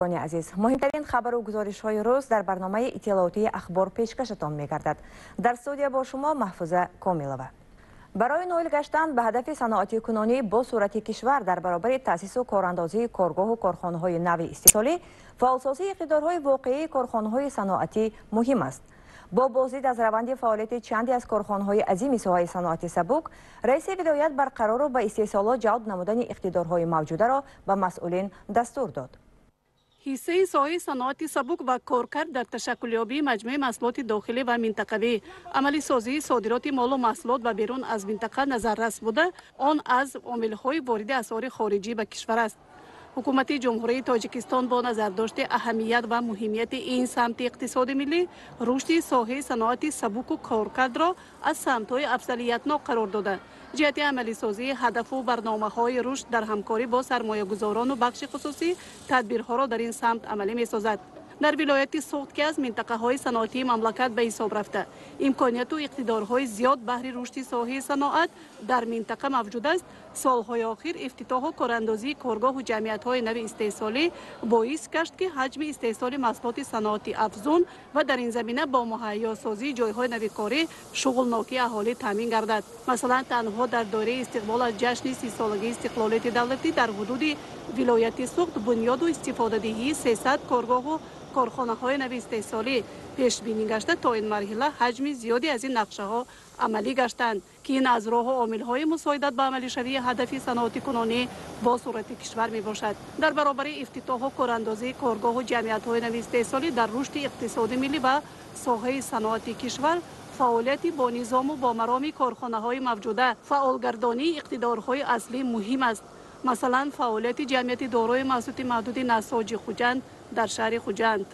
Азиз, муҳимтарин хабару гузоришҳои рӯз дар барномаи иттилоотии Ахбор пешкашатон мегардад. Дар студия бо шумо Маҳфуза Комилова. Барои ноил гаштан ба ҳадафи саноатикунонӣ бо сурати кишвар дар баробари таъсису корандозии коргоҳу корхонаҳои нави истеҳсолӣ, фаъолсозии иқтидорҳои воқеии корхонаҳои саноатӣ муҳим аст. Бо боздид аз раванди фаъолияти чанде аз корхонаҳои азими соҳаи саноати сабук, раиси вилоят барқарору ба истеҳсолот ҷалб намудани иқтидорҳои мавҷударо ба масъулин дастур дод. Ҳиссаи соҳаи саноати сабук ва коркард дар ташаккулёбии маҷмӯи маҳсулоти дохилӣ ва минтақавӣ, амалисозии содироти молу маҳсулот ба берун аз минтақа назаррас буда, он аз омилҳои вориди асъори хориҷӣ ба кишвар аст. Ҳукумати Ҷумҳурии Тоҷикистон бо назардошти аҳамият ва муҳимияти ин самти иқтисоди миллӣ, рушди соҳаи саноати сабуку коркардро аз самтҳои афзалиятнок қарор дода, ҷиҳати амалисозии ҳадафу барномаҳои рушд дар ҳамкорӣ бо сармоягузорону бахши хусусӣ тадбирҳоро дар ин самт амалӣ месозад. Дар вилояти Суғд, ки аз минтақаҳои саноатии мамлакат ба ҳисоб рафта, имконияту иқтидорҳои зиёд баҳри рушди соҳаи саноат дар минтақа мавҷуд аст, солҳои охир ифтитоҳу корандозии коргоҳу ҷамъиятҳои нави истеҳсолӣ боис гашт, ки ҳаҷми истеҳсоли маҳсулоти саноатӣ афзун ва дар ин замина бо муҳайёсозии ҷойҳои нави корӣ шуғлнокии аҳолӣ таъмин гардад. Масалан, танҳо дар доираи истиқбол аз ҷашни 30-солагии истиқлолияти давлатӣ дар ҳудуди вилояти Суғд бунёду истифодадиҳии 300 коргоҳу корхонаҳои нави истеҳсолӣ пешбинӣ гашта, то ин марҳила ҳаҷми зиёде аз ин нақшаҳо амалӣ гаштанд, ки ин аз роҳу омилҳои мусоидат ба амалишавии ҳадафи саноатикунонӣ бо сурати кишвар мебошад. Дар баробари ифтитоҳу корандозии коргоҳу ҷамъиятҳои нави истеҳсолӣ дар рушди иқтисоди миллӣ ва соҳаи саноати кишвар, фаъолияти бо низому бо мароми корхонаҳои мавҷуда, фаъолгардонии иқтидорҳои аслӣ муҳим аст. Масалан, фаъолияти ҷамъияти дорои маҳсулоти маҳдуди Насоҷи Хуҷанд дар шаҳри Хуҷанд.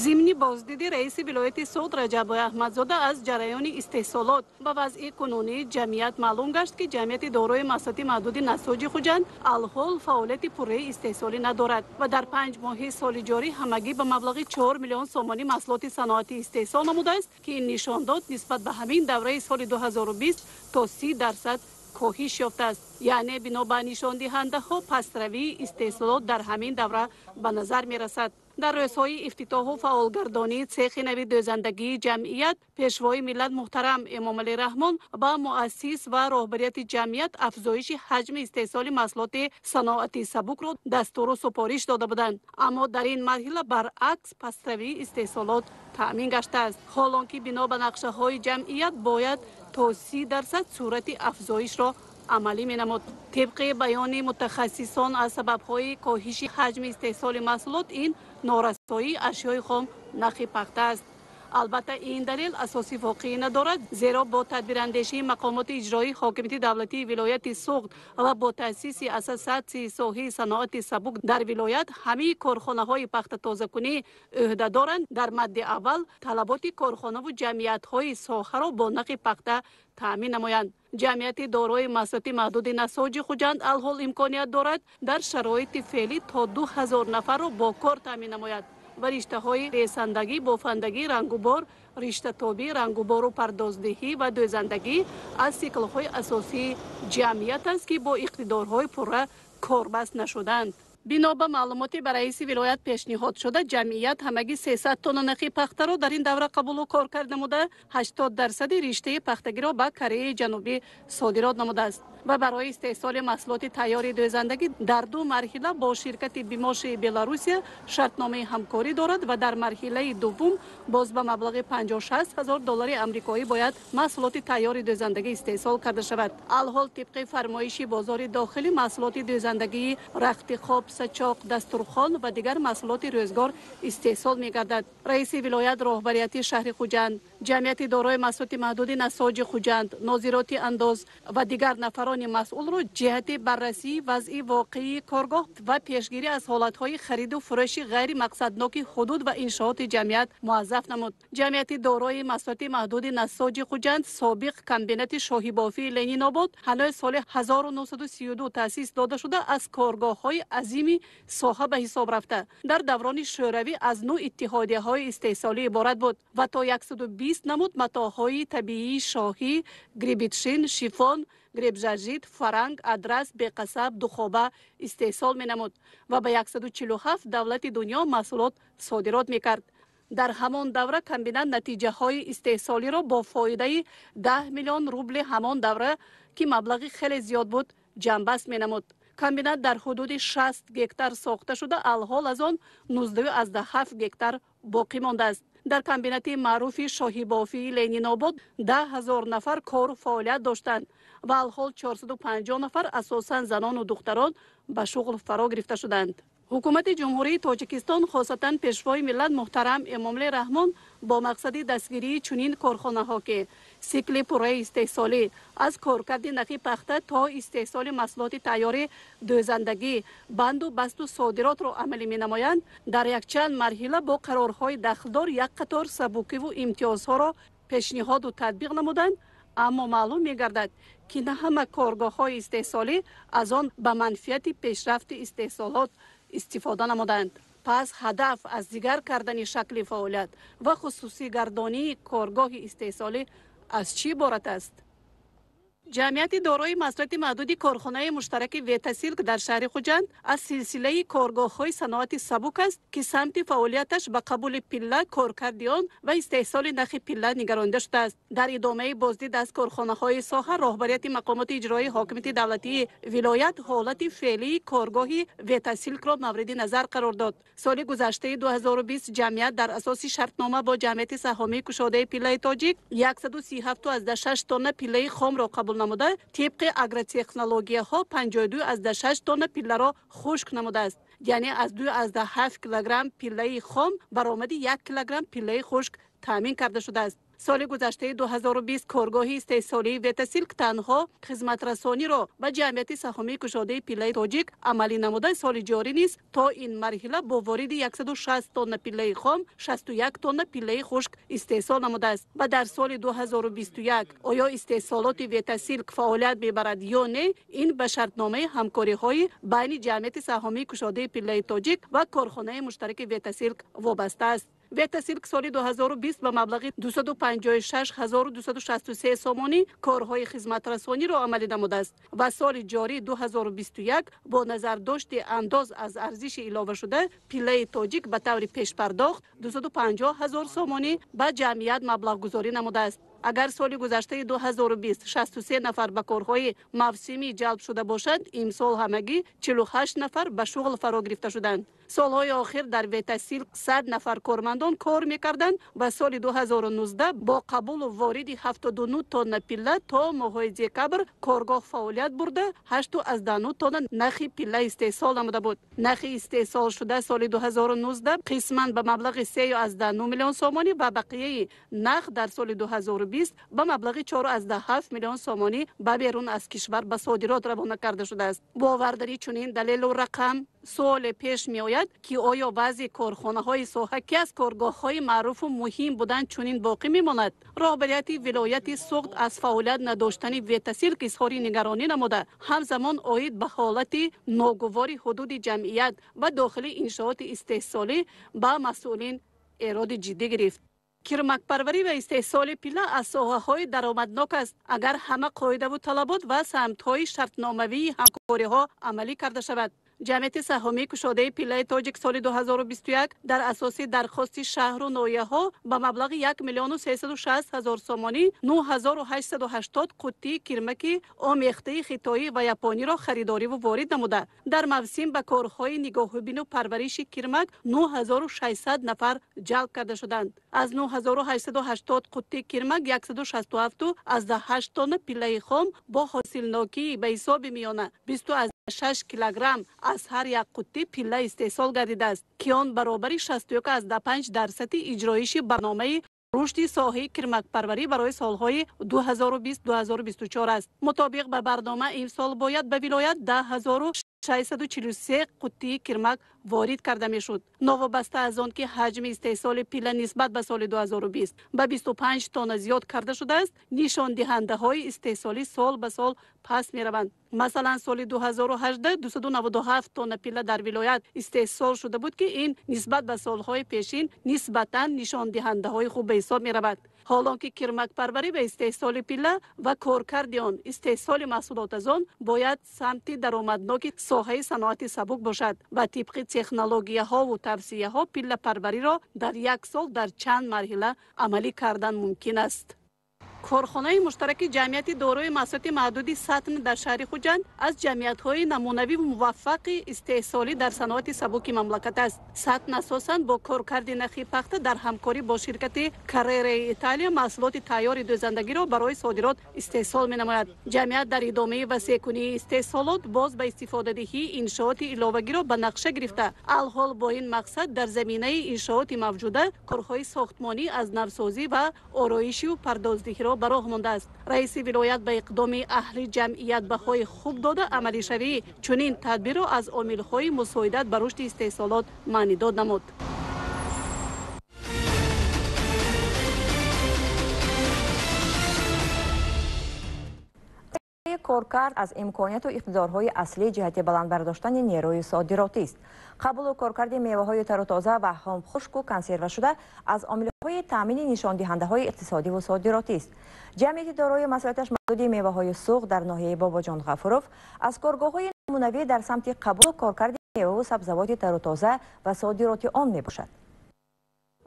Зимни боздиди раиси вилояти Суғд Раҷаббой Аҳмадзода аз ҷараёни истеҳсолот ба вазъи кунунии ҷамъият маълум гашт, ки ҷамъияти дорои маҳсулоти маҳдуди Насоҷи Хуҷанд алҳол фаъолияти пурраи истеҳсолӣ надорад ва дар 5 моҳи соли ҷорӣ ҳамагӣ ба маблағи 4 миллион сомонӣ маҳсулоти саноатӣ истеҳсол намудааст, ки ин нишондод нисбат ба ҳамин давраи соли 2020 то 30% коҳиш ёфтааст. Яъне бино ба нишондиҳандаҳо пастравии истеҳсолот дар ҳамин давра ба назар мерасад. Дар рӯзҳои ифтитоҳу фаъолгардонии цехи нави дӯзандагии ҷамъият пешвои миллат муҳтарам Эмомалӣ Раҳмон ба муассис ва роҳбарияти ҷамъият афзоиши ҳаҷми истеҳсоли маҳсулоти саноати сабукро дастуру супориш дода буданд. Аммо дар ин марҳила баръакс пастравии истеҳсолот таъмин гаштааст. Ҳол он ки бино ба нақшаҳои ҷамъият бояд то 30% сурати афзоишро амалӣ менамуд. Тибқи баёни мутахассисон, аз сабабҳои коҳиши ҳаҷми истеҳсоли маҳсулот ин норасоии ашёи хом нахи пахта аст. Албатта, ин далел асоси воқеӣ надорад, зеро бо тадбирандешии мақомоти иҷроии ҳокимияти давлатии вилояти Суғд ва бо таъсиси ассотсиатсияи соҳаи саноати сабук дар вилоят ҳамаи корхонаҳои пахтатозакунӣ ӯҳда доранд дар мадди аввал талаботи корхонаву ҷамъиятҳои соҳаро бо нақи пахта таъмин намоянд. Ҷамъияти дорои маҳсулоти маҳдуди Насоҷи Хуҷанд алҳол имконият дорад дар шароити феълӣ то 2000 нафарро бо кор таъмин намояд ва риштаҳои ресандагӣ, бофандагӣ, рангубор, риштатобӣ, рангубору пардоздиҳӣ ва дӯзандагӣ аз сиклҳои асосии ҷамъият аст, ки бо иқтидорҳои пурра корбаст нашуданд. Бино ба маълумоти ба раиси вилоят пешниҳод шуда, ҷамъият ҳамагӣ 300 тонна нахи пахтаро дар ин давра қабулу кор кард намуда, 80% риштаи пахтагиро ба Кореяи Ҷанубӣ содирот намудааст ва барои истеҳсоли маҳсулоти тайёри дӯзандагӣ дар 2 марҳила бо ширкати Бимоши Беларусия шартномаи ҳамкорӣ дорад ва дар марҳилаи дуввум боз ба маблағи 56 ҳазор доллари амрикоӣ бояд маҳсулоти тайёри дӯзандагӣ истеҳсол карда шавад. Алҳол тибқи фармоиши бозори дохилӣ маҳсулоти дӯзандагии рахти хоб, сачоқ, дастурхон ва дигар маҳсулоти рӯзгор истеҳсол мегардад. Раиси вилоят, роҳбарияти шаҳри Хуҷанд, ҷамъияти дорои маҳсулоти маҳдуди Насоҷи Хуҷанд, нозироти андоз ва дигар нафарот Роҳбарони масъулро ҷиҳати баррасии вазъи воқеии коргоҳ ва пешгирӣ аз ҳолатҳои хариду фурӯши ғайримақсадноки ҳудуд ва иншооти ҷамъият муаззаф намуд. Ҷамъияти дорои масъулияти маҳдуди Насоҷи Хуҷанд, собиқ комбинати шоҳибофии Ленинобод, ҳанӯз соли 1932 таъсис дода шуда, аз коргоҳҳои азими соҳа ба ҳисоб рафта, дар даврони шӯравӣ аз нӯ иттиҳодияҳои истеҳсолӣ иборат буд ва то 120 намуд матоъҳои табиии шоҳӣ, гребитшин, шифон, гребжажит, фаранг, адрас, беқасаб, духоба истеҳсол менамуд ва ба 147 давлати дунё маҳсулот содирот мекард. Дар ҳамон давра комбинат натиҷаҳои истеҳсолиро бо фоидаи 10 миллион рубли ҳамон давра, ки маблағи хеле зиёд буд, ҷамъбаст менамуд. Комбинат дар ҳудуди 60 гектар сохта шуда, алҳол аз он 19,7 гектар боқӣ мондааст. Дар комбинати маъруфи шоҳибофии Ленинобод 10 000 нафар кору фаъолият доштанд ва алҳол 450 нафар, асосан занону духтарон, ба шуғл фаро гирифта шуданд. Ҳукумати Ҷумҳурии Тоҷикистон, хосатан Пешвои миллат муҳтарам Эмомалӣ Раҳмон, бо мақсади дастгирии чунин корхонаҳо, ки сикли пурраи истеҳсолӣ аз коркарди нахи пахта то истеҳсоли маҳсулоти тайёрӣ, дӯзандагӣ, банду басту содиротро амалӣ менамоянд, дар якчанд марҳила бо қарорҳои дахлдор як қатор сабукиву имтиёзҳоро пешниҳоду татбиқ намуданд, аммо маълум мегардад, ки на ҳама коргоҳҳои истеҳсолӣ аз он ба манфиати пешрафти истеҳсолот истифода намуданд. Пас ҳадаф аз дигар кардани шакли фаъолият ва хусусигардонии коргоҳи истеҳсолӣ аз чӣ иборат аст? Ҷамъияти дорои масъулияти маҳдуди корхонаи муштараки Ветасилк дар шаҳри Хуҷанд аз силсилаи коргоҳҳои саноати сабук аст, ки самти фаъолияташ ба қабули пилла, коркарди он ва истеҳсоли нахи пилла нигаронида шудааст. Дар идомаи боздид аз корхонаҳои соҳа роҳбарияти мақомоти иҷроии ҳокимияти давлатии вилоят ҳолати феълии коргоҳи Ветасилкро мавриди назар қарор дод. Соли гузаштаи 2020 ҷамъият дар асоси шартнома бо ҷамъияти саҳомии кушодаи пиллаи тоҷик 137,6 тонна пиллаи хомро қабул намуда, тибқи агротехнологияҳо 52,6 тонна пилларо хушк намудааст, яъне аз 2,7 килограмм пиллаи хом баромади 1 килограмм пиллаи хушк таъмин карда шудааст. Соли гузаштаи 2020 коргоҳи истеҳсолии Ветасилк танҳо хизматрасониро ба ҷамъияти саҳомии кушодаи пиллаи тоҷик амалӣ намуда, соли ҷорӣ низ то ин марҳила бо вориди 160 тонна пиллаи хом 61 тонна пиллаи хушк истеҳсол намудааст. Ва дар соли 2021 оё истеҳсолоти Ветасилк фаъолият мебарад ё не, ин ба шартномаи ҳамкориҳои байни ҷамъияти саҳомии кушодаи пиллаи тоҷик ва корхонаи муштараки Ветасилк вобаста аст. Ветасилк соли 2020 ба маблағи 256 263 сомонӣ корҳои хизматрасониро амалӣ намудааст ва соли ҷорӣ 2021 бо назардошти андоз аз арзиши иловашуда пиллаи тоҷик ба таври пешпардохт 250 ҳазор сомонӣ ба ҷамъият маблағгузорӣ намудааст. Агар соли гузаштаи 2020 63 нафар ба корҳои мавсимӣ ҷалб шуда бошанд, имсол ҳамагӣ 48 нафар ба шуғл фаро гирифта шуданд. Солҳои охир дар Ветасилк 100 нафар кормандон кор мекарданд ва соли 2019 бо қабулу вориди 79 тонна пилла то моҳҳои декабр коргоҳ фаъолият бурда, 8,9 тонна нахи пилла истеҳсол намуда буд. Нахи истеҳсолшуда соли 2019 қисман ба маблағи 3,9 миллион сомонӣ ва бақияи нах дар соли 2020 ба маблағи 4,7 миллион сомонӣ ба берун аз кишвар ба содирот равона карда шудааст. Бо овардани чунин далелу рақам суоле пеш меояд, ки оё баъзе корхонаҳои соҳа, ки аз коргоҳҳои маъруфу муҳим буданд, чунин боқӣ мемонад? Роҳбарияти вилояти Суғд аз фаъолият надоштани Ветасилк изҳори нигаронӣ намуда, ҳамзамон оид ба ҳолати ногувори ҳудуди ҷамъият ва дохили иншооти истеҳсолӣ ба масъулин эроди ҷиддӣ гирифт. Кирмакпарварӣ ва истеҳсоли пилла аз соҳаҳои даромаднок аст, агар ҳама қоидаву талабот ва самтҳои шартномавии ҳамкориҳо амалӣ карда шавад. Ҷамъияти саҳомии кушодаи пиллаи тоҷик соли 2021 дар асоси дархости шаҳру ноҳияҳо ба маблағи 1 миллиону 360 ҳазор сомонӣ 9880 қуттии кирмаки омехтаи хитоӣ ва япониро харидориву ворид намуда, дар мавсим ба корҳои нигоҳубину парвариши кирмак 9600 нафар ҷалб карда шуданд. Аз 9880 қуттии кирмак 167,8 тонна пиллаи хом бо ҳосилнокии ба ҳисоби миёна 20,6 килограмм аз ҳар як қуттӣ пилла истеҳсол гардидааст, ки он баробари 61,5 дарсади иҷроиши барномаи Рушди соҳаи кирмакпарварӣ барои солҳои 2020-2024 аст. Мутобиқ ба барнома, имсол бояд ба вилоят 10 643 қуттии кирмак ворид карда мешуд. Новобаста аз он ки ҳаҷми истеҳсоли пилла нисбат ба соли 2020 ба 25 тонна зиёд карда шудааст, нишондиҳандаҳои истеҳсолӣ сол ба сол паст мераванд. Масалан, соли 2018 297 тонна пилла дар вилоят истеҳсол шуда буд, ки ин нисбат ба солҳои пешин нисбатан нишондиҳандаҳои хуб ба ҳисоб меравад. Ҳол он ки кирмакпарварӣ ба истеҳсоли пилла ва коркарди он, истеҳсоли маҳсулот аз он бояд самти даромадноки соҳаи саноати сабук бошад ва тибқи технологияҳову тавсияҳо пиллапарвариро дар як сол дар чанд марҳила амалӣ кардан мумкин аст. Корхонаи муштараки ҷамъияти дорои маҳсулоти маҳдуди «Сатн» дар шаҳри Хуҷанд аз ҷамъиятҳои намунавию муваффақи истеҳсолӣ дар саноати сабуки мамлакат аст. «Сатн» асосан бо коркарди нахи пахта дар ҳамкорӣ бо ширкати Каррераи Италия маҳсулоти тайёри дӯзандагиро барои содирот истеҳсол менамояд. Ҷамъият дар идомаи васеъкунии истеҳсолот боз ба истифодадиҳии иншооти иловагиро ба нақша гирифта, алҳол бо ин мақсад дар заминаи иншооти мавҷуда корҳои сохтмонӣ, аз навсозӣ ва ороишию пардоздиҳиро ба роҳ мондааст. Раиси вилоят ба иқдоми аҳли ҷамъият баҳои хуб дода, амалишавии чунин тадбирро аз омилҳои мусоидат ба рушди истеҳсолот маънидод намуд. Коркард аз имконияту иқтидорҳои аслӣ ҷиҳати баланд бардоштани нерӯи содиротист. Қабулу коркарди меваҳои тару тоза ва хомхушку консервашуда аз омилҳои таъмини нишондиҳандаҳои иқтисодиву содиротист. Ҷамъияти дорои масъулияташ маҳдуди меваҳои Суғд дар ноҳияи Бобоҷон Ғафуров аз коргоҳҳои намунавӣ дар самти қабулу коркарди меваву сабзавоти тару тоза ва содироти он мебошад.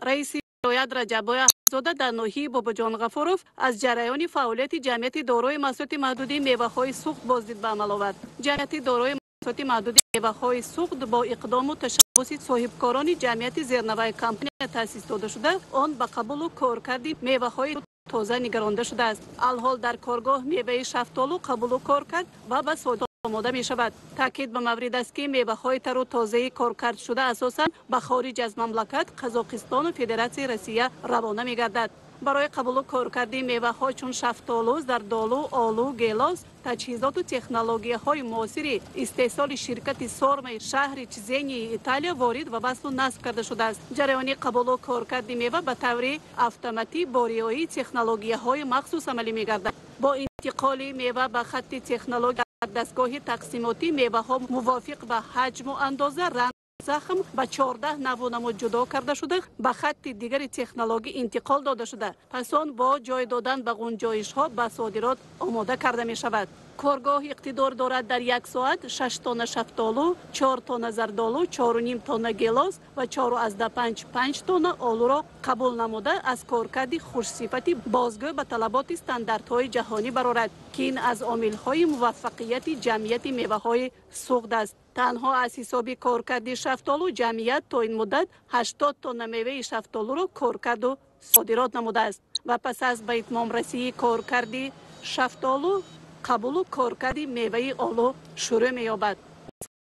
Раиси вилоят Раҷаббой Аҳмадзода дар ноҳияи Бобоҷон Ғафуров аз ҷараёни фаъолияти ҷамъияти дорои маҳсулоти маҳдуди меваҳои Суғд боздид ба амал овард. Ҷамъияти дорои маҳсулоти маҳдуди меваҳои Суғд бо иқдому ташаббуси соҳибкорони ҷамъияти зернаваи компания таъсис дода шуда, он ба қабулу коркарди меваҳои тоза нигаронда шудааст. Алҳол дар коргоҳ меваи шафтолу қабулу коркард ва ба содирот омода мешавад. Таъкид ба маврид аст, ки меваҳои тару тозаи коркардшуда асосан ба хориҷ аз мамлакат, Қазоқистону Федератсияи Россия равона мегардад. Барои қабулу коркарди меваҳо чун шафтолу, зардолу, олу, гелос таҷҳизоту технологияҳои муосири истеҳсоли ширкати Сормаи шаҳри Чезении Италия ворид ва васлу насб карда шудааст. Ҷараёни қабулу коркарди мева ба таври автоматӣ бо риояи технологияҳои махсус амалӣ мегардад. Бо интиқоли мева ба хатти технология дар дастгоҳи тақсимотӣ меваҳо мувофиқ ба ҳаҷму андоза, ранг, захм ба 14 навъу намуд ҷудо карда шуда, ба хатти дигари технологӣ интиқол дода шуда, пас он бо ҷой додан ба ғунҷоишҳо ба содирот омода карда мешавад. Коргоҳ иқтидор дорад дар як соат 6 тонна шафтолу, 4 тонна зардолу, 4,5 тонна гелос ва 4,5 5 тонна олуро қабул намуда, аз коркарди хушсифати бозгӯ ба талаботи стандартҳои ҷаҳонӣ барорад, ки ин аз омилҳои муваффақияти ҷамъияти меваҳои Суғд аст. Танҳо аз ҳисоби коркарди шафтолу ҷамъият то ин муддат 80 тонна меваи шафтолуро коркарду содирот намудааст ва пас аз ба итмомрасии коркарди шафтолу қабулу коркарди меваи олу шурӯъ меёбад.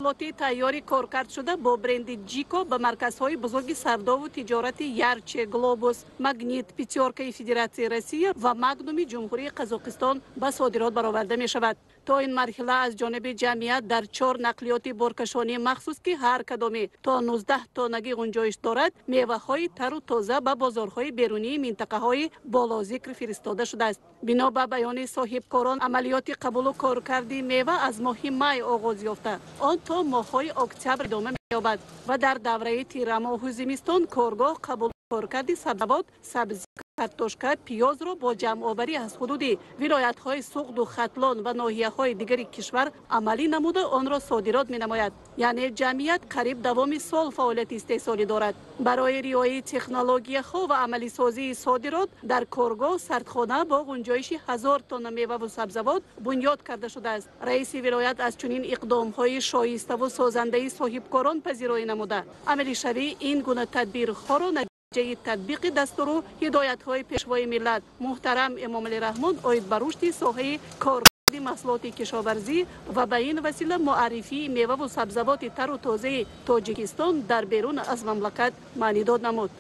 Маҳсулоти тайёри коркардшуда бо бренди Ҷико ба марказҳои бузурги савдову тиҷорати Ярче, Глобус, Магнит, Пятёркаи Федератсияи Россия ва Магнуми Ҷумҳурии Қазоқистон ба содирот бароварда мешавад. То ин марҳила аз ҷониби ҷамъият дар чор нақлиёти боркашонии махсус, ки ҳар кадоме то 19 тоннагӣ ғунҷоиш дорад, меваҳои тару тоза ба бозорҳои берунии минтақаҳои болозикр фиристода шудааст. Бино ба баёни соҳибкорон, амалиёти қабулу коркарди мева аз моҳи май оғоз ёфта, он то моҳҳои октябр идома меёбад ва дар давраи тирамоҳу зимистон коргоҳ қабул коркарди сабзавот, сабзӣ, картошка, пиёзро бо ҷамъоварӣ аз ҳудуди вилоятҳои Суғду Хатлон ва ноҳияҳои дигари кишвар амалӣ намуда, онро содирот менамояд. Яъне ҷамъият қариб давоми сол фаъолияти истеҳсолӣ дорад. Барои риояи технологияҳо ва амалисозии содирот дар коргоҳ сардхона бо ғунҷоиши 1000 тонна меваву сабзавот бунёд карда шудааст. Раиси вилоят аз чунин иқдомҳои шоиставу созандаи соҳибкорон пазироӣ намуда, амалишавии ин гуна тадбирҳоро натиҷаи татбиқи дастуру ҳидоятҳои Пешвои миллат муҳтарам Эмомалӣ Раҳмон оид ба рушди соҳаи коркарди маҳсулоти кишоварзӣ ва ба ин васила муаррифии меваву сабзавоти тару тозаи Тоҷикистон дар берун аз мамлакат маънидод намуд.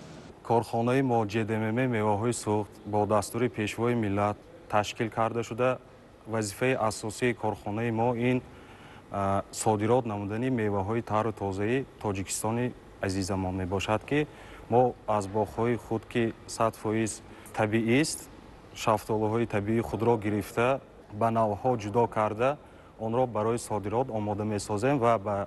Корхонаи мо ҶДММ меваҳои Суғд бо дастури Пешвои миллат ташкил карда шуда, вазифаи асосии корхонаи мо ин содирот намудани меваҳои тару тозаи Тоҷикистони азизамон мебошад, ки мо аз боғҳои худ, ки 100% табиист, шафтолуҳои табиии худро гирифта, ба навъҳо ҷудо карда, онро барои содирот омода месозем ва ба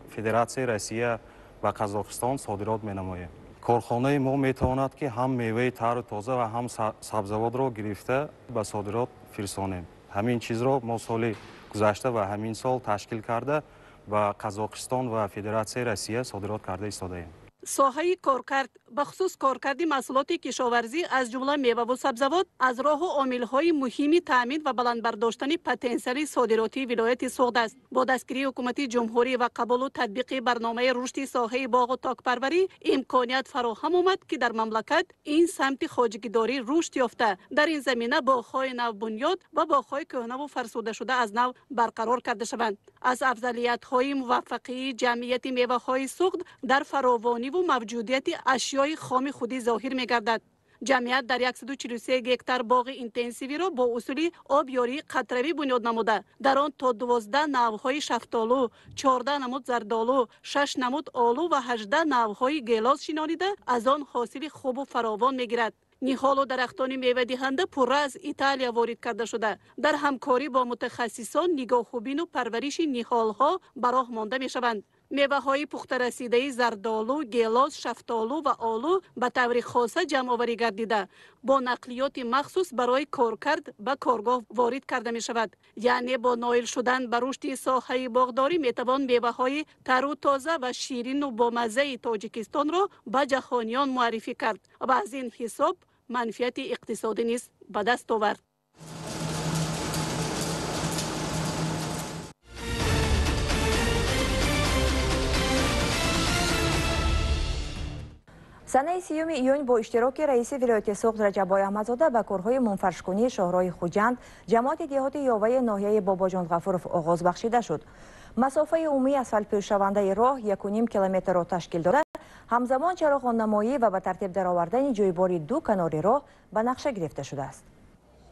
Федератсияи Россия ва Қазоқистон содирот менамоем. Корхонаи мо метавонад, ки ҳам меваи тару тоза ва ҳам сабзавотро гирифта ба содирот фирсонем. Ҳамин чизро мо соли гузашта ва ҳамин сол ташкил карда, ба Қазоқистон ва Федератсияи Россия содирот карда истодаем. Соҳаи коркард, бахусус коркарди маҳсулоти кишоварзӣ, аз ҷумла меваву сабзавот, аз роҳу омилҳои муҳими таъмин ва баланд бардоштани потенсиали содиротии вилояти Суғд аст. Бо дастгирии ҳукумати ҷумҳурӣ ва қабулу татбиқи барномаи рушди соҳаи боғу токпарварӣ имконият фароҳам омад, ки дар мамлакат ин самти хоҷагидорӣ рушд ёфта, дар ин замина боғҳои навбунёд ва боғҳои кӯҳнаву фарсудашуда аз нав барқарор карда шаванд. Аз афзалиятҳои муваффақии ҷамъияти меваҳои Суғд дар фаровониву мавҷудияти ашёи хоми худӣ зоҳир мегардад. Ҷамъият дар 143 гектар боғи интенсивиро бо усули обёрии қатравӣ бунёд намуда, дар он то 12 навъҳои шафтолу, 14 намуд зардолу, 6 намуд олу ва 18 навъҳои гелос шинонида, аз он ҳосили хубу фаровон мегирад. Ниҳолу дарахтони мевадиҳанда пурра аз Италия ворид карда шуда, дар ҳамкорӣ бо мутахассисон нигоҳубину парвариши ниҳолҳо ба роҳ монда мешаванд. Меваҳои пухтарасидаи зардолу, гелос, шафтолу ва олу ба таври хоса ҷамъоварӣ гардида, бо нақлиёти махсус барои коркард ба коргоҳ ворид карда мешавад. Яъне бо ноил шудан ба рушди соҳаи боғдорӣ метавон меваҳои тару тоза ва ширину бомаззаи Тоҷикистонро ба ҷаҳониён муаррифӣ кард ва аз ин ҳисоб манфиати иқтисодӣ низ ба даст овард. Санаи 30 июн бо иштироки раиси вилояти Суғд Раҷаббой Аҳмадзода ба корҳои мунфаршкунии шоҳроҳи Хуҷанд, ҷамоати деҳоти Ёваи ноҳияи Бобоҷон Ғафуров оғоз бахшида шуд. Масофаи умумии асфалтпӯшшавандаи роҳ 1,5 километрро ташкил дода, ҳамзамон чароғоннамоӣ ва ба тартиб даровардани ҷойбори ду канори роҳ ба нақша гирифта шудааст.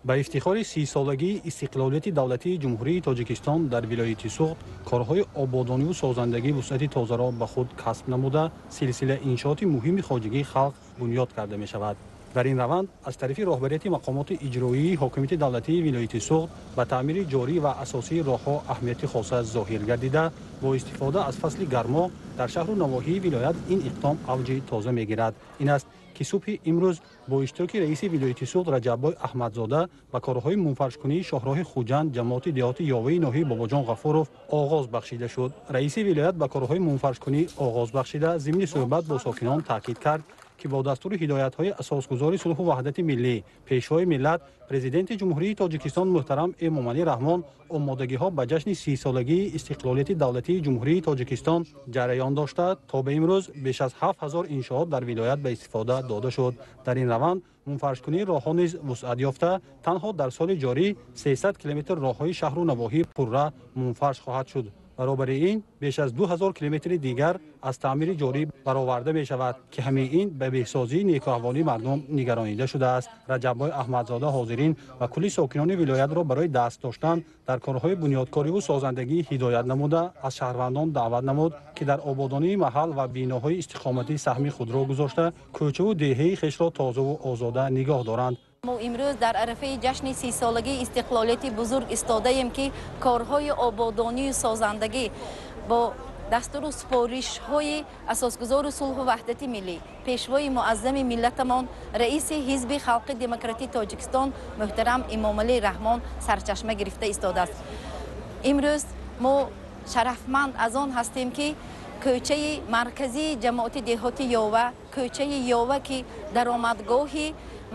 Ба ифтихори 30-солагии истиқлолияти давлатии Ҷумҳурии Тоҷикистон дар вилояти Суғд корҳои ободониву созандагӣ вусъати тозаро ба худ касб намуда, силсила иншооти муҳими хоҷагии халқ бунёд карда мешавад. Дар ин раванд аз тарафи роҳбарияти мақомоти иҷроии ҳокимияти давлатии вилояти Суғд ба таъмири ҷорӣ ва асосии роҳҳо аҳамияти хоса зоҳир гардида, бо истифода аз фасли гармо дар шаҳру навоҳии вилоят ин иқдом авҷи тоза мегирад. Ин аст ки субҳи имрӯз бо иштироки раиси вилояти Суғд Раҷаббой Аҳмадзода ба корҳои мунфаршкунии шоҳроҳи Хуҷанд, ҷамоати деҳоти Ёваи ноҳияи Бобоҷон Ғафуров оғоз бахшида шуд. Раиси вилоят ба корҳои мунфаршкунӣ оғоз бахшида, зимни суҳбат бо сокинон таъкид кард, ки бо дастури ҳидоятҳои асосгузори сулҳу ваҳдати миллӣ, Пешвои миллат, Президенти Ҷумҳурии Тоҷикистон муҳтарам Эмомалӣ Раҳмон омодагиҳо ба ҷашни 30-солагии истиқлолияти давлатии Ҷумҳурии Тоҷикистон ҷараён дошта, то ба имрӯз беш аз 7000 иншоот дар вилоят ба истифода дода шуд. Дар ин раванд мунфаршкунии роҳҳо низ вусъат ёфта, танҳо дар соли ҷорӣ 300 километр роҳҳои шаҳру навоҳӣ пурра мунфарш хоҳад шуд. Баробари ин беш аз 2000 километри дигар аз таъмири ҷорӣ бароварда мешавад, ки ҳамаи ин ба беҳсозии некуаҳволии мардум нигаронида шудааст. Раҷаббой Аҳмадзода ҳозирин ва кулли сокинони вилоятро барои даст доштан дар корҳои бунёдкориву созандагӣ ҳидоят намуда, аз шаҳрвандон даъват намуд, ки дар ободонии маҳал ва биноҳои истиқоматӣ саҳми худро гузошта, кӯчаву деҳаи хешро тозаву озода нигоҳ доранд. Мо имрӯз дар арафаи ҷашни 30-солагии истиқлолияти бузург истодаем, ки корҳои ободонию созандагӣ бо дастуру супоришҳои асосгузори сулҳу ваҳдати миллӣ, Пешвои муаззами миллатамон, раиси Ҳизби халқи демократии Тоҷикистон муҳтарам Эмомалӣ Раҳмон сарчашма гирифта истодааст. Имрӯз мо шарафманд аз он ҳастем, ки кӯчаи марказии ҷамоати деҳоти Ёва, кӯчаи Ёва, ки даромадгоҳи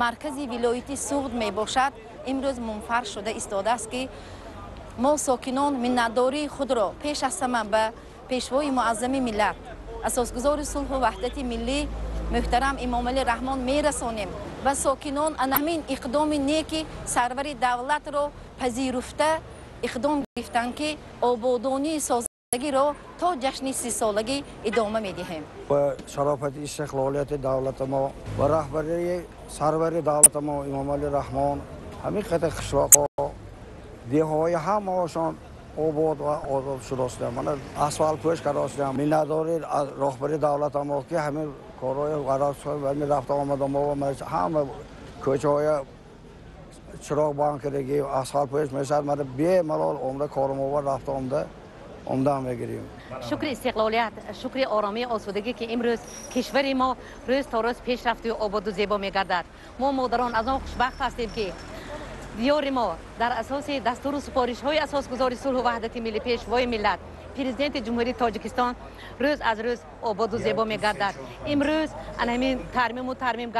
маркази вилояти Суғд мебошад, имрӯз мунфарш шуда истодааст, ки мо сокинон миннатдории худро пеш аз ҳама ба Пешвои муаззами миллат, асосгузори сулҳу ваҳдати миллӣ муҳтарам Эмомалӣ Раҳмон мерасонем ва сокинон ана ҳамин иқдоми неки сарвари давлатро пазируфта иқдом гирифтанд, ки ободонии соз Ро то ҷашни 30-солагӣ идома медиҳем. Ба шарофати истиқлолияти давлати мо ва раҳбарии сарвари давлати мо Эмомалӣ Раҳмон ҳамин қадар қишлоқҳо, деҳаҳои ҳамаашон обод ва озод шудастанд. Мана асфалтпӯш кардастанд. Миннатдори аз роҳбари давлати мо, ки ҳамин корҳои ҳамин рафта омада мо ҳама кӯчаҳоя чироғ банд кардагӣ, асфалтпӯш мешавад. Мана бемалол омада кормова рафта омада омадан мегирем. Шукри истиқлолият, шукри оромии осудагӣ, ки имрӯз кишвари мо рӯз то рӯз пешрафту ободу зебо мегардад. Мо модарон аз он хушбахт ҳастем, ки диёри мо дар асоси дастуру супоришҳои асосгузори сулҳу ваҳдати миллӣ, Пешвои миллат, Президенти Ҷумҳурии Тоҷикистон рӯз аз рӯз ободу зебо мегардад. Имрӯз ана ҳамин тармиму тармим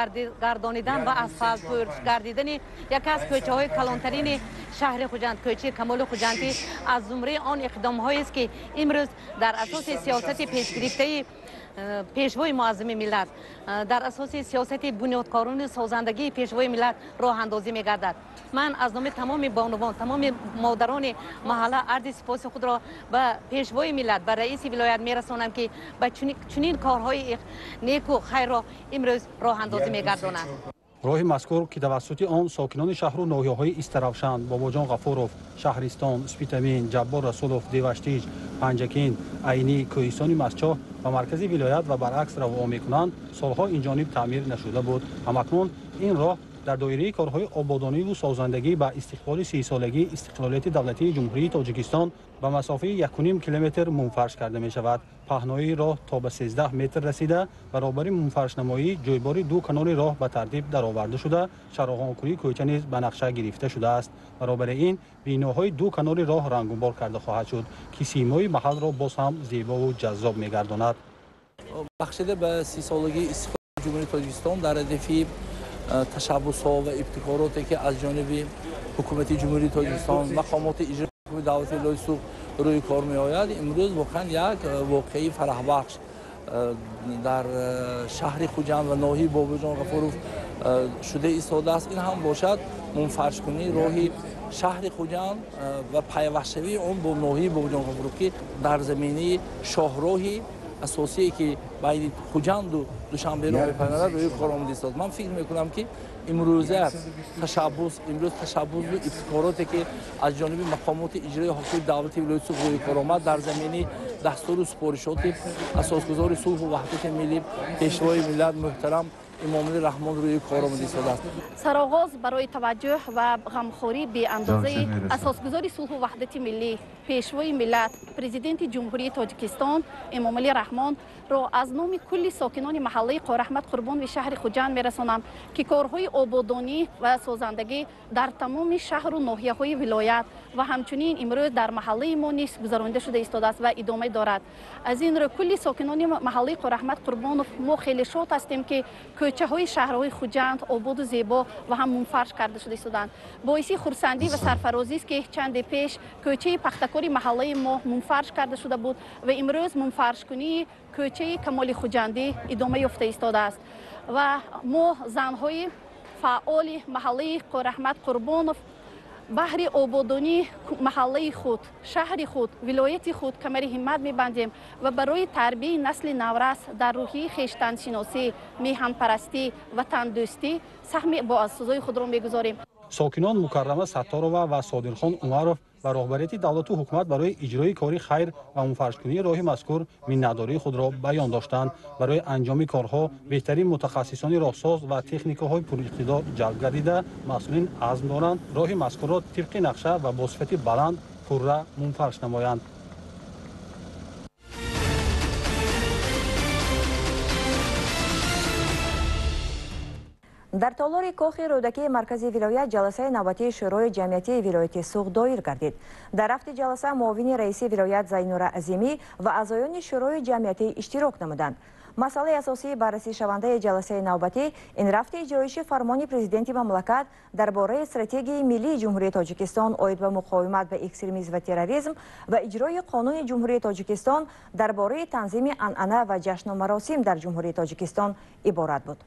гардонидан ва асфалтпӯш гардидани яке аз кӯчаҳои калонтарини шаҳри Хуҷанд, кӯчаи Камоли Хуҷандӣ, аз зумраи он иқдомҳоест, ки имрӯз дар асоси сиёсати пешгирифтаи Пешвои муаззами миллат, дар асоси сиёсати бунёдкорони созандагии Пешвои миллат роҳандозӣ мегардад. Ман аз номи тамоми бонувон, тамоми модарони маҳалла арзи сипоси худро ба Пешвои миллат, ба раиси вилоят мерасонам, ки ба чунин корҳои неку хайрро имрӯз роҳандозӣ мегардонанд. Роҳи мазкур, ки тавассути он сокинони шаҳру ноҳияҳои Истаравшан, Бобоҷон Ғафуров, Шаҳристон, Спитамин, Ҷаббор Расулов, Деваштич, Панҷакент, Айнӣ, Кӯҳистони Мастчоҳ ба маркази вилоят ва баръакс равон мекунанд, солҳо инҷониб таъмир нашуда буд. Ҳамакнун ин роҳ дар доираи корҳои ободониву созандагӣ ба истиқболи 30-солагии истиқлолияти давлатии Ҷумҳурии Тоҷикистон ба масофаи 1,5 километр мунфарш карда мешавад. Паҳноии роҳ то ба 13 метр расида, баробари мунфаршнамоӣ ҷойбори ду канори роҳ ба тартиб дароварда шуда, чароғонкунии кӯча низ ба нақша гирифта шудааст. Баробари ин биноҳои ду канори роҳ рангубор карда хоҳад шуд, ки симои маҳалро боз ҳам зебову ҷаззоб мегардонад. Бахшида ба 30-солагии истиқлоли Ҷумҳурии Тоҷикистон дар радифи ташаббусҳо ва ибтикороте, ки аз ҷониби ҳукумати Ҷумҳурии Тоҷикистон, мақомоти иҷроии давлати вилояти Суғд рӯи кор меояд, имрӯз воқеан як воқеаи фараҳбахш дар шаҳри Хуҷанд ва ноҳияи Бобоҷон Ғафуров шуда истодааст. Ин ҳам бошад мунфаршкунии роҳи шаҳри Хуҷанд ва пайвастшавии он бо ноҳияи Бобоҷон Ғафуров, ки дар заминаи шоҳроҳи асосие, ки байни Хуҷанду Душанберо мепайвандад, рӯи кор омада истод. Ман фикр мекунам, ки имрӯза ташаббус, имрӯз ташаббусу ибтикороте, ки аз ҷониби мақомоти иҷроии ҳокимияти давлати вилояти Суғд рӯи кор омад, дар заминаи дастуру супоришоти асосгузори сулҳу ваҳдати миллӣ, Пешвои миллат муҳтарам Эмомалӣ Раҳмон рӯи кор омада истодааст. Сароғоз барои таваҷҷӯҳ ва ғамхорӣ беандозаи асосгузори сулҳу ваҳдати миллӣ, Пешвои миллат, Президенти Ҷумҳурии Тоҷикистон Эмомалӣ Раҳмонро аз номи кулли сокинони маҳаллаи Қораҳмад Қурбонови шаҳри Хуҷанд мерасонам, ки корҳои ободонӣ ва созандагӣ дар тамоми шаҳру ноҳияҳои вилоят ва ҳамчунин имрӯз дар маҳаллаи мо низ гузаронида шуда истодааст ва идома дорад. Аз ин рӯ кулли сокинони маҳаллаи Қораҳмад Қурбонов мо хеле шод ҳастем, ки кӯчаҳои шаҳрҳои Хуҷанд ободу зебо ва ҳам мунфарш карда шуда истоданд. Боиси хурсандӣ ва сарфарозист, ки чанде пеш кӯчаи Пахтакори маҳаллаи мо мунфарш карда шуда буд ва имрӯз мунфаршкунии кӯчаи Камоли Хуҷандӣ идома ёфта истодааст. Ва мо занҳои фаъоли маҳаллаи Қораҳмад Қурбонов баҳри ободонии маҳаллаи худ, шаҳри худ, вилояти худ камари ҳиммат мебандем ва барои тарбияи насли наврас дар рӯҳии хештаншиносӣ, меҳанпарастӣ, ватандӯстӣ саҳми боасозои худро мегузорем. Сокинон Мукаррама Сатторова ва Содирхон Умаров ба роҳбарияти давлату ҳукумат барои иҷрои кори хайр ва мунфаршкунии роҳи мазкур миннатдории худро баён доштанд. Барои анҷоми корҳо беҳтарин мутахассисони роҳсоз ва техникаҳои пуриқтидор ҷалб гардида, масъулин азм доранд роҳи мазкурро тибқи нақша ва бо сифати баланд пурра мунфарш намоянд. Дар толори Кохи Рӯдакии маркази вилоят ҷаласаи навбатии Шӯрои ҷамъиятии вилояти Суғд доир гардид. Дар рафти ҷаласа муовини раиси вилоят Зайнура Азимӣ ва аъзоёни Шӯрои ҷамъиятӣ иштирок намуданд. Масъалаи асосии баррасишавандаи ҷаласаи навбатӣ ин рафти иҷроиши фармони президенти мамлакат дар бораи стратегияи миллии Ҷумҳурии Тоҷикистон оид ба муқовимат ба экстремизм ва терроризм ва иҷрои қонуни Ҷумҳурии Тоҷикистон дар бораи танзими анъана ва ҷашну маросим дар Ҷумҳурии Тоҷикистон иборат буд.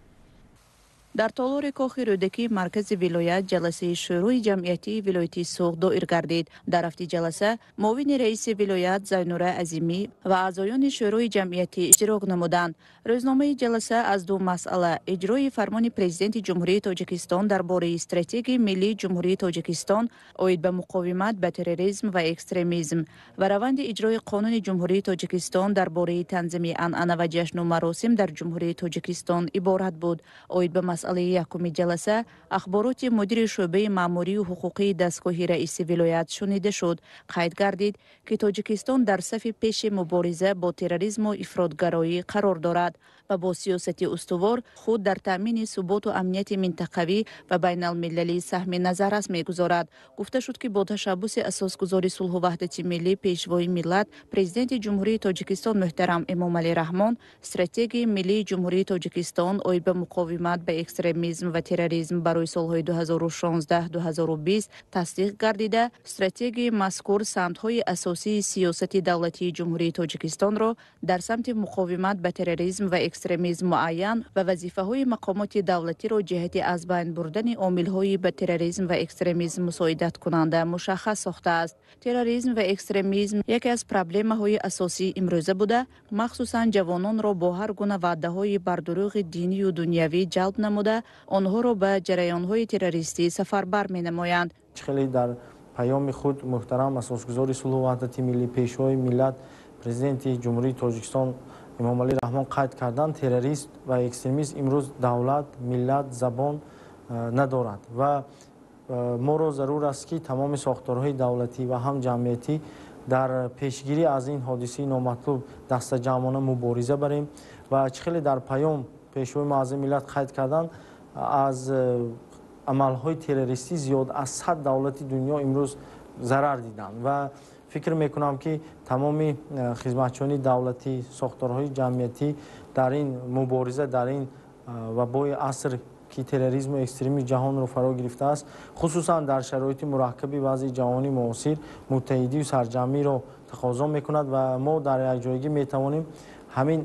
Дар толори Кохи Рӯдакии маркази вилоят ҷаласаи Шӯрои ҷамъиятии вилояти Суғд доир гардид. Дар рафти ҷаласа муовини раиси вилоят Зайнура Азимӣ ва аъзоёни Шӯрои ҷамъиятӣ иштирок намуданд. Рӯзномаи ҷаласа аз ду масъала: иҷрои фармони Президенти Ҷумҳурии Тоҷикистон дар бораи Стратегияи миллии Ҷумҳурии Тоҷикистон оид ба муқовимат ба терроризм ва экстремизм ва раванди иҷрои Қонуни Ҷумҳурии Тоҷикистон дар бораи танзими анъана ва ҷашну маросим дар Ҷумҳурии Тоҷикистон иборат буд. Оид ба масъалаи якуми ҷаласа ахбороти мудири шӯъбаи маъмурию ҳуқуқии дастгоҳи раиси вилоят шунида шуд. Қайд гардид, ки Тоҷикистон дар сафи пеши мубориза бо терроризму ифротгароӣ қарор дорад ва бо сиёсати устувор худ дар таъмини суботу амнияти минтақавӣ ва байналмилалӣ саҳми назаррас мегузорад. Гуфта шуд, ки бо ташаббуси асосгузори сулҳу ваҳдати миллӣ, Пешвои миллат, Президенти Ҷумҳурии Тоҷикистон муҳтарам Эмомалӣ Раҳмон Стратегияи миллии Ҷумҳурии Тоҷикистон оид ба муқовимат ба экстремизм ва терроризм барои солҳои 2016-2020 тасдиқ гардида, стратегияи мазкур самтҳои асосии сиёсати давлатии Ҷумҳурии Тоҷикистонро дар самти муқовимат ба терроризм ва экстремизм муайян ва вазифаҳои мақомоти давлатиро ҷиҳати аз байн бурдани омилҳои ба терроризм ва экстремизм мусоидаткунанда мушаххас сохтааст. Терроризм ва экстремизм яке аз проблемаҳои асосии имрӯза буда, махсусан ҷавононро бо ҳар гуна ваъдаҳои бардурӯғи динию дунявӣ ҷалб намуда, онҳоро ба ҷараёнҳои террористӣ сафарбар менамоянд. Хеле дар паёми худ муҳтарам асосгузори сулҳу ваҳдати миллӣ, Пешвои миллат, Президенти Ҷумҳурии Тоҷикистон Эмомалӣ Раҳмон қайд карданд, террорист ва экстремист имрӯз давлат, миллат, забон надорад ва моро зарур аст, ки тамоми сохторҳои давлатӣ ва ҳам ҷамъиятӣ дар пешгирӣ аз ин ҳодисаи номатлуб дастаҷамъона мубориза барем. Ва чӣ хеле дар паём Пешвои муаззами миллат қайд карданд, аз амалҳои террористӣ зиёд аз 100 давлати дунё имрӯз зарар диданд ва фикр мекунам, ки тамоми хизматчиёни давлатӣ, сохторҳои ҷамъиятӣ дар ин мубориза, дар ин вабои аср, ки терроризму экстремизм ҷаҳонро фаро гирифтааст, хусусан дар шароити мураккаби вазъи ҷаҳонии муосир, муттаҳидию сарҷамъиро тақозо мекунад ва мо дар якҷоягӣ метавонем ҳамин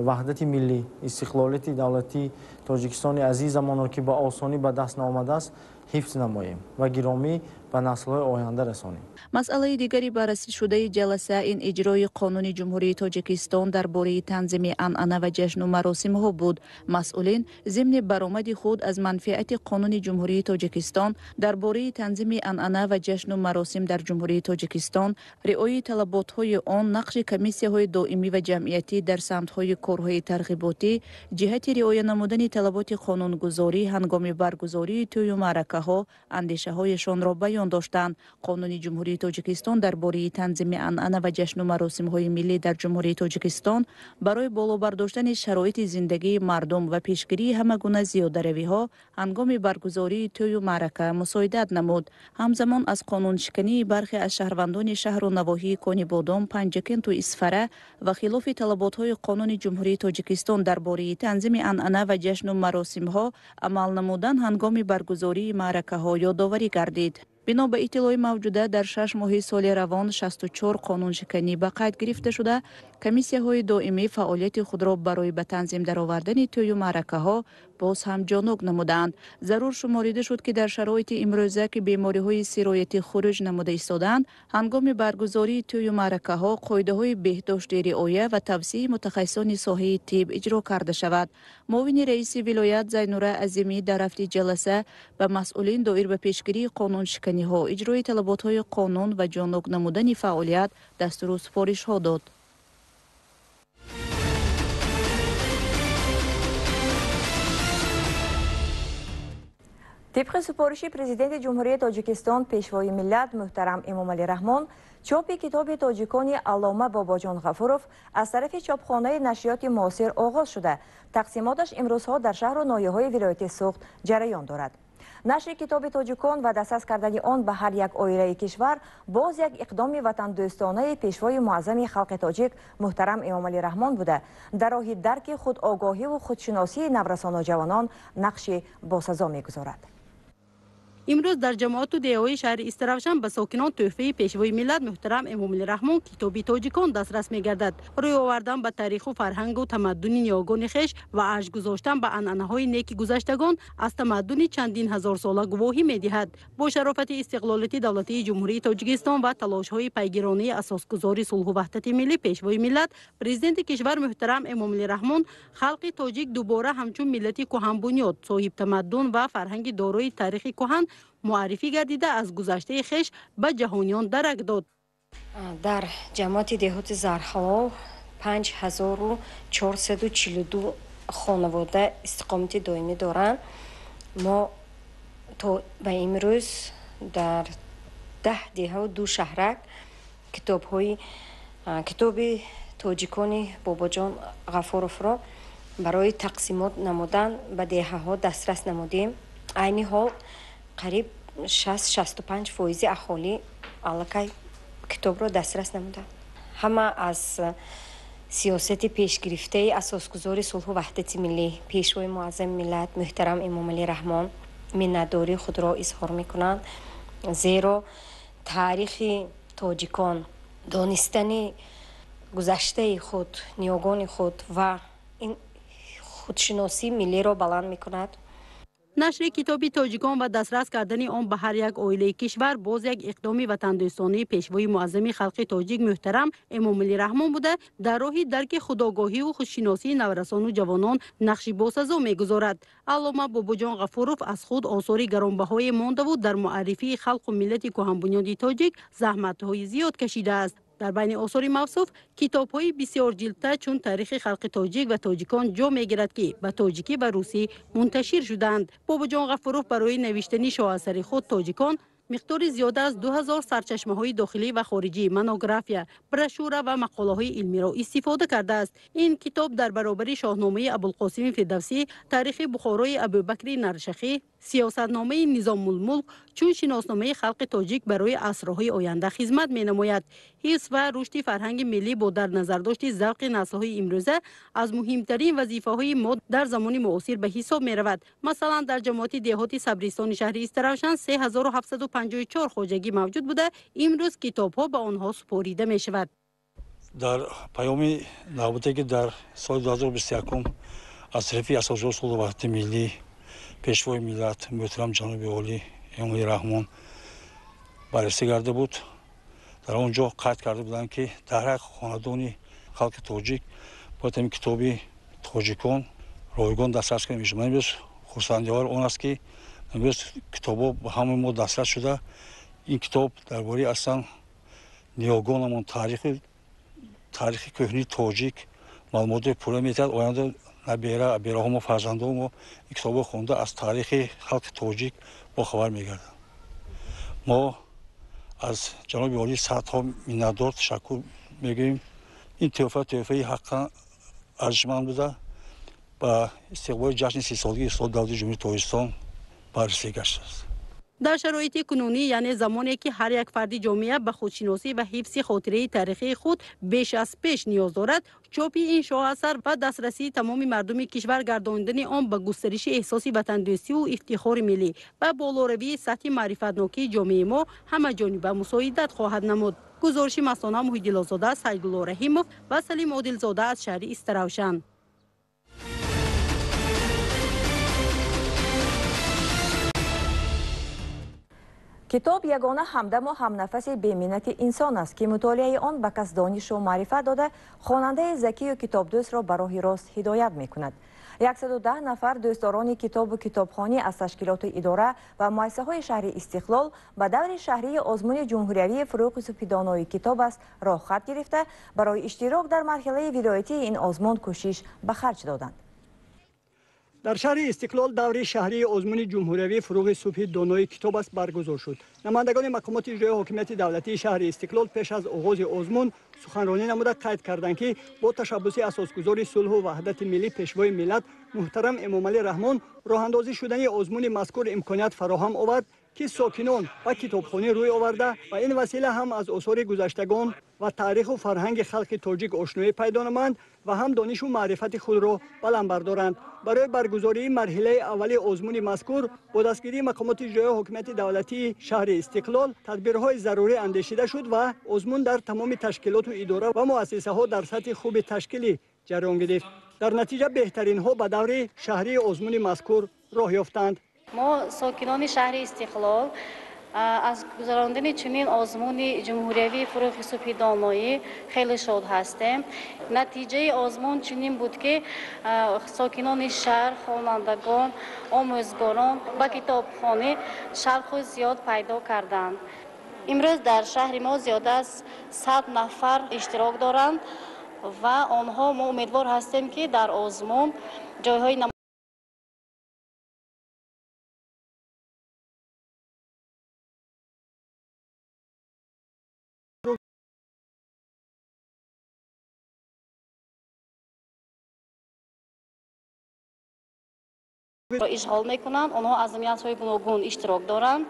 ваҳдати миллӣ, истиқлолияти давлатии Тоҷикистони азизамонро, ки ба осонӣ ба даст наомадааст, ҳифз намоем ва гиромӣ ба наслҳои оянда расонем. Масъалаи дигари баррасӣшудаи ҷаласа ин иҷрои Қонуни Ҷумҳурии Тоҷикистон дар бораи танзими анъана ва ҷашну маросимҳо буд. Масъулин зимни баромади худ аз манфиати Қонуни Ҷумҳурии Тоҷикистон дар бораи танзими анъана ва ҷашну маросим дар Ҷумҳурии Тоҷикистон, риояи талаботҳои он, нақши комиссияҳои доимӣ ва ҷамъиятӣ дар самтҳои корҳои тарғиботӣ ҷиҳати риоя намудани талаботи қонунгузорӣ ҳангоми баргузории тӯю маъракаҳо андешаҳояшонро баён доштанд. Қонуни Ҷумҳурии Тоҷикистон дар бораи танзими анъана ва ҷашну маросимҳои миллӣ дар Ҷумҳурии Тоҷикистон барои боло бардоштани шароити зиндагии мардум ва пешгирии ҳама гуна зиёдаравиҳо ҳангоми баргузории тӯю маърака мусоидат намуд. Ҳамзамон аз қонуншикании бархе аз шаҳрвандони шаҳру навоҳии Конибодом, Панҷакенту Исфара ва хилофи талаботҳои Қонуни Ҷумҳурии Тоҷикистон дар бораи танзими анъана ва ҷашну маросимҳо амал намудан ҳангоми баргузории маъракаҳо ёдоварӣ гардид. Бино ба иттилои мавҷуда, дар 6 моҳи соли равон 64 қонуншиканӣ ба қайд гирифта шуда, комиссияҳои доимӣ фаъолияти худро барои ба танзим даровардани тӯю маъракаҳо боз ҳам ҷонук намуданд. Зарур шуморида шуд, ки дар шароити имрӯза, ки бемориҳои сироятӣ хуруҷ намуда истодаанд, ҳангоми баргузории тӯю маъракаҳо қоидаҳои беҳдошти риоя ва тавсияи мутахассисони соҳаи тиб иҷро карда шавад. Муовини раиси вилоят Зайнура Азимӣ дар рафти ҷаласа ба масъулин доир ба пешгирии қонуншиканиҳо, иҷрои талаботҳои қонун ва ҷонук намудани фаъолият дастуру супоришҳо дод. Тибқи супориши Президенти Ҷумҳурии Тоҷикистон, Пешвои миллат муҳтарам Эмомалӣ Раҳмон, чопи китоби тоҷикони аллома Бобоҷон Ғафуров аз тарафи чопхонаи нашриёти муосир оғоз шуда, тақсимоташ имрӯзҳо дар шаҳру ноҳияҳои вилояти Суғд ҷараён дорад. Нашри китоби тоҷикон ва дастрас кардани он ба ҳар як оилаи кишвар боз як иқдоми ватандӯстонаи Пешвои муаззами халқи тоҷик муҳтарам Эмомалӣ Раҳмон буда, дар роҳи дарки худогоҳиву худшиносии наврасону ҷавонон нақши босазо мегузорад. Имрӯз дар ҷамоату деҳаҳои шаҳри Истаравшан ба сокинон тӯҳфаи Пешвои миллат муҳтарам Эмомалӣ Раҳмон китоби тоҷикон дастрас мегардад. Рӯй овардан ба таъриху фарҳангу тамаддуни ниёгони хеш ва арҷ гузоштан ба анъанаҳои неки гузаштагон аз тамаддуни чандин ҳазорсола гувоҳӣ медиҳад. Бо шарофати истиқлолияти давлатии Ҷумҳурии Тоҷикистон ва талошҳои пайгиронии асосгузори сулҳу ваҳдати миллӣ, Пешвои миллат, Президенти кишвар муҳтарам Эмомалӣ Раҳмон, халқи тоҷик дубора ҳамчун миллати кӯҳанбунёд, соҳибтамаддун ва фарҳанги дорои таърихи кӯҳан муаррифӣ гардида, аз гузаштаи хеш ба ҷаҳониён дарак дод. Дар ҷамоати деҳоти Зархалол 5442 хонавода истиқомати доимӣ доранд. Мо то ба имрӯз дар 10 деҳаву 2 шаҳрак китоби тоҷикони Бобоҷон Ғафуровро барои тақсимот намудан ба деҳаҳо дастрас намудем. Айни ҳол қариб 60-65 фоизи аҳолӣ аллакай китобро дастрас намуданд. Ҳама аз сиёсати пешгирифтаи асосгузори сулҳу ваҳдати миллӣ, Пешвои муаззами миллат муҳтарам Эмомалӣ Раҳмон миннатдории худро изҳор мекунанд, зеро таърихи тоҷикон, донистани гузаштаи худ, ниёгони худ ва ин худшиносии миллиро баланд мекунад. Нашри китоби тоҷикон ва дастрас кардани он ба ҳар як оилаи кишвар боз як иқдоми ватандӯстонии Пешвои муаззами халқи тоҷик муҳтарам Эмомалӣ Раҳмон буда, дар роҳи дарки худогоҳиву худшиносии наврасону ҷавонон нақши босазо мегузорад. Аллома Бобоҷон Ғафуров аз худ осори гаронбаҳое мондаву дар муаррифии халқу миллати кӯҳанбунёди тоҷик заҳматҳои зиёд кашидааст. Дар байни осори мавсуф китобҳои бисёрҷилдта чун таърихи халқи тоҷик ва тоҷикон ҷо мегирад, ки ба тоҷикӣ ва русӣ мунташир шудаанд. Бобоҷон Ғафуров барои навиштани шоҳасари худ тоҷикон миқдори зиёда аз 2000 сарчашмаҳои дохилӣ ва хориҷӣ, монография, брошюра ва мақолаҳои илмиро истифода кардааст. Ин китоб дар баробари шоҳномаи Абулқосими Фирдавсӣ, таърихи Бухорои Абубакри Наршахӣ, сиёсатномаи Низомулмулк чун шиносномаи халқи тоҷик барои асрҳои оянда хизмат менамояд. Ҳифз ва рушди фарҳанги миллӣ бо дар назардошти завқи наслҳои имрӯза аз муҳимтарин вазифаҳои мо дар замони муосир ба ҳисоб меравад. Масалан, дар ҷамоати деҳоти Сабристони шаҳри Истаравшан 3754 хоҷагӣ мавҷуд буда, имрӯз китобҳо ба онҳо супорида мешавад. Дар паёми навбате ки дар соли 2021 аз тарафи Асосгузори сулҳу ваҳдати миллӣ, Пешвои миллат муҳтарам ҷаноби олӣ Эмомалӣ Раҳмон баррасӣ карда буд, дар он ҷо қайд карда буданд, ки дар ҳар хонадони халқи тоҷик бояд ҳамин китоби тоҷикон ройгон дастрас карда мешуд. Ман имрӯз хурсандиовар он аст, ки имрӯз китобҳо ба ҳамаи мо дастрас шуда. Ин китоб дар бораи аслан ниёгонамон, таърихи кӯҳнии тоҷик маълумоти пурра медиҳад. Оянда набера, абераҳомо, фарзандомо ин китобҳо хонда аз таърихи халқи тоҷик бохабар мегарданд. Мо аз ҷаноби олӣ садҳо миннатдор ташаккур мегӯем. Ин тӯҳфа тӯҳфаи ҳаққан арзишманд буда, ба истиқболи ҷашни 30-солагии истиқлоли давлати Ҷумҳурии Тоҷикистон баррасӣ гаштааст. Дар шароити кунунӣ, яъне замоне ки ҳар як фарди ҷомеа ба худшиносӣ ва ҳифзи хотираи таърихии худ беш аз пеш ниёз дорад, чопи ин шоҳасар ва дастрасии тамоми мардуми кишвар гардондани он ба густариши эҳсоси ватандӯстиву ифтихори миллӣ ва болоравии сатҳи маърифатнокии ҷомеаи мо ҳамаҷониба мусоидат хоҳад намуд. Гузориши Мастона Муҳиддилозода, Сайдулло Раҳимов ва Салим Одилзода аз шаҳри Истаравшан. Китоб ягона ҳамдаму ҳамнафаси беминнати инсон аст, ки мутолиаи он ба кас донишу маърифат дода, хонандаи закию китобдӯстро ба роҳи рост ҳидоят мекунад. 110 нафар дӯстдорони китобу китобхонӣ аз ташкилоту идора ва муассисаҳои шаҳри Истиқлол ба даври шаҳрии озмуни ҷумҳуриявии фурӯғи субҳидонои китоб аст роҳхат гирифта, барои иштирок дар марҳилаи вилоятии ин озмун кӯшиш ба харҷ доданд. Дар шаҳри Истиқлол даври шаҳрии озмуни ҷумҳуриявии фурӯғи субҳи донои китоб аст баргузор шуд. Намояндагони мақомоти иҷроии ҳокимияти давлатии шаҳри Истиқлол пеш аз оғози озмун суханронӣ намуда қайд карданд, ки бо ташаббуси асосгузори сулҳу ваҳдати миллӣ, Пешвои миллат муҳтарам Эмомалӣ Раҳмон роҳандозӣ шудани озмуни мазкур имконият фароҳам овард, ки сокинон ба китобхонӣ рӯй оварда ва ин васила ҳам аз осори гузаштагон ва таъриху фарҳанги халқи тоҷик ошноӣ пайдо намоянд ва ҳам донишу маърифати худро баланд бардоранд. Барои баргузории марҳилаи аввали озмуни мазкур бо дастгирии мақомоти иҷроияи ҳокимияти давлатии шаҳри Истиқлол тадбирҳои зарурӣ андешида шуд ва озмун дар тамоми ташкилоту идора ва муассисаҳо дар сатҳи хуби ташкилӣ ҷараён гирифт. Дар натиҷа беҳтаринҳо ба даври шаҳрии озмуни мазкур роҳ ёфтанд. Мо сокинони шаҳри Истиқлол аз гузарондани чунин озмуни ҷумҳуриявии фурӯғи субҳи доноӣ хеле шод ҳастем. Натиҷаи озмун чунин буд, ки сокинони шаҳр, хонандагон, омӯзгорон ба китобхонӣ шавқу зиёд пайдо карданд. Имрӯз дар шаҳри мо зиёда аз 100 нафар иштирок доранд ва онҳо мо умедвор ҳастем, ки дар озмун ҷойҳои ишғол мекунанд. Онҳо аз номинатсияҳои гуногун иштирок доранд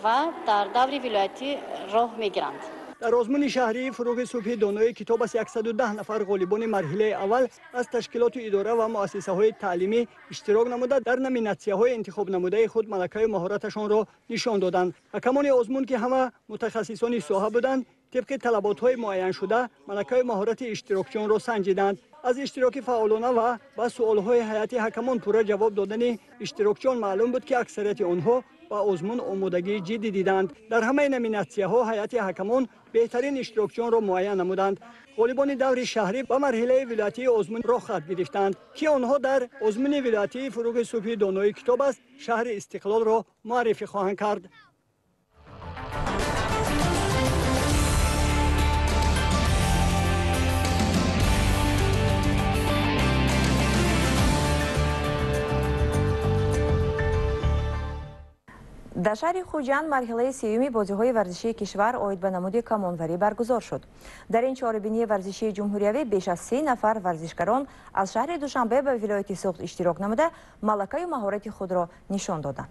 ва дар даври вилоятӣ роҳ мегиранд. Дар озмуни шаҳрии фурӯғи субҳи донои китоб аст 110 нафар ғолибони марҳилаи аввал аз ташкилоту идора ва муассисаҳои таълимӣ иштирок намуда дар номинатсияҳои интихобнамудаи худ малакаю маҳораташонро нишон доданд. Ҳакамони озмун, ки ҳама мутахассисони соҳа буданд, тибқи талаботҳои муайяншуда малакаю маҳорати иштирокчиёнро санҷиданд. Аз иштироки фаъолона ва ба суолҳои ҳайати ҳакамон пурра ҷавоб додани иштирокчиён маълум буд, ки аксарияти онҳо ба озмун омодагии ҷиддӣ диданд. Дар ҳамаи номинатсияҳо ҳайати ҳакамон беҳтарин иштирокчиёнро муайян намуданд. Ғолибони даври шаҳрӣ ба марҳилаи вилоятии озмун роҳ хат гирифтанд, ки онҳо дар озмуни вилоятии фурӯғи субҳи донои китоб аст шаҳри Истиқлолро муаррифӣ хоҳанд кард. Дар шаҳри Хуҷанд марҳилаи сеюми бозиҳои варзишии кишвар оид ба намуди камонварӣ баргузор шуд. Дар ин чорабинии варзишии ҷумҳуриявӣ беш аз 30 нафар варзишгарон аз шаҳри Душанбе ба вилояти Суғд иштирок намуда малакаю маҳорати худро нишон доданд.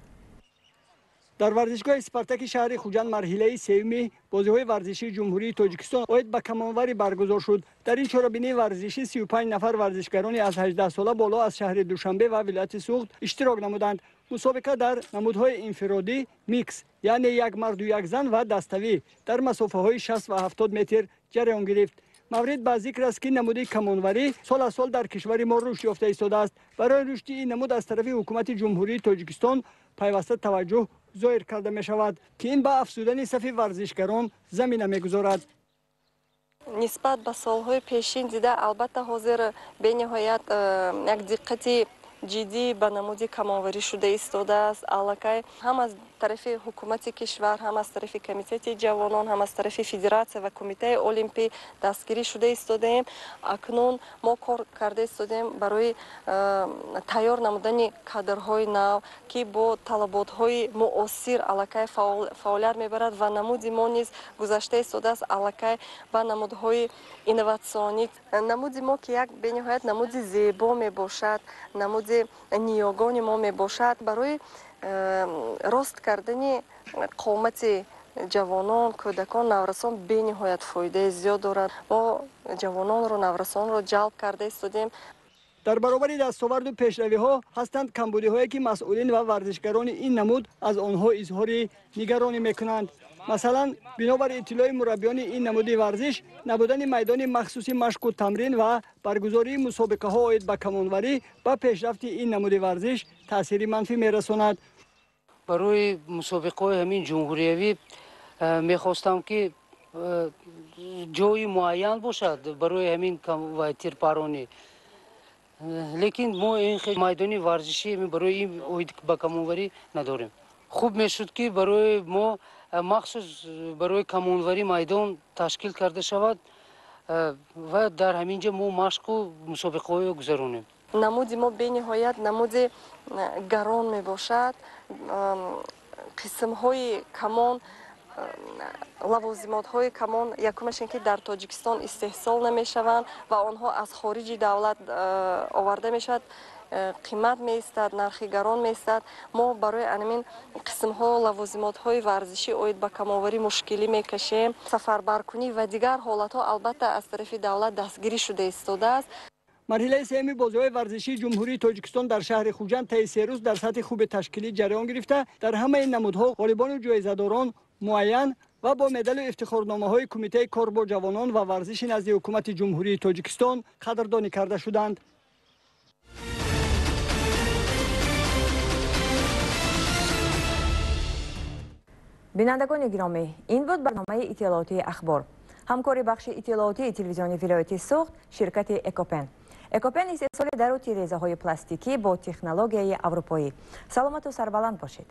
Дар варзишгоҳи Спартаки шаҳри Хуҷанд марҳилаи сеюми бозиҳои варзишии ҷумҳурии Тоҷикистон оид ба камонварӣ баргузор шуд. Дар ин чорабинии варзишӣ 35 нафар варзишгарони аз 18 сола боло аз шаҳри Душанбе ва вилояти Суғд иштирок намуданд. Мусобиқа дар намудҳои инфиродӣ, микс, яъне як марду як зан ва даставӣ дар масофаҳои 60 ва 70 метр ҷараён гирифт. Маврид ба зикр аст, ки намуди камонварӣ сол аз сол дар кишвари мо рушд ёфта истодааст. Барои рушди ин намуд аз тарафи ҳукумати ҷумҳурии Тоҷикистон пайваста таваҷҷӯҳ зоҳир карда мешавад, ки ин ба афзудани сафи варзишгарон замина мегузорад. Нисбат ба солҳои пешин дида, албатта, ҳозир бениҳоят як диққати ҷиддӣ ба намуди камонварӣ шуда истодааст. Аллакай ҳам аз тарафи ҳукумати кишвар, ҳам аз тарафи комитети ҷавонон, ҳам аз тарафи федератсия ва кумитаи олимпӣ дастгирӣ шуда истодаем. Акнун мо кор карда истодаем барои тайёр намудани кадрҳои нав, ки бо талаботҳои муосир аллакай фаъолият мебарад ва намуди мо низ гузашта истодааст аллакай ба намудҳои инноватсионӣ. Намуди мо, ки як бениҳоят намуди зебо мебошад, намуди ниёгони мо мебошад, барои рост кардани қомати ҷавонон, кӯдакон, наврасон бениҳоят фоидаи зиёд дорад. Мо ҷавононро, наврасонро ҷалб карда истодем. Дар баробари дастоварду пешравиҳо ҳастанд камбудиҳое, ки масъулин ва варзишгарони ин намуд аз онҳо изҳори нигаронӣ мекунанд. Масалан, бинобар иттилои мураббиёни ин намуди варзиш, набудани майдони махсуси машқу тамрин ва баргузории мусобиқаҳо оид ба камонварӣ ба пешрафти ин намуди варзиш таъсири манфӣ мерасонад. Барои мусобиқаҳои ҳамин ҷумҳуриявӣ мехостам, ки ҷои муайян бошад барои ҳамин тирпаронӣ. Лекин мо ин майдони варзишӣ барои ин оид ба камонварӣ надорем. Хуб мешуд, ки барои мо махсус барои камонварӣ майдон ташкил карда шавад ва дар ҳамин ҷо мо машқу мусобиқаҳоро гузаронем. Намуди мо бениҳоят намуди гарон мебошад. Қисмҳои камон, лавозимотҳои камон якумаш ин ки дар Тоҷикистон истеҳсол намешаванд ва онҳо аз хориҷи давлат оварда мешавад, қимат меистад, нархи гарон меистад. Мо барои анамин қисмҳо лавозимотҳои варзишӣ оид ба камонварӣ мушкилӣ мекашем. Сафарбаркунӣ ва дигар ҳолатҳо албатта аз тарафи давлат дастгирӣ шуда истодааст. Марҳилаи сеюми бозиҳои варзишии Ҷумҳурии Тоҷикистон дар шаҳри Хуҷанд таи 3 рӯз дар сатҳи хуби ташкилӣ ҷараён гирифта, дар ҳамаи намудҳо ғолибону ҷоизадорон муайян ва бо медалу ифтихорномаҳои Кумитаи кор бо ҷавонон ва варзиши назди Ҳукумати Ҷумҳурии Тоҷикистон қадрдонӣ карда шуданд. Бинандагони гиромӣ, ин буд барномаи иттилоотии Ахбор. Ҳамкори бахши иттилоотии телевизиони вилояти Суғд ширкати Экопен. Экопен истеҳсоли дару тирезаҳои пластикӣ бо технологияи аврупоӣ. Саломату сарбаланд бошед.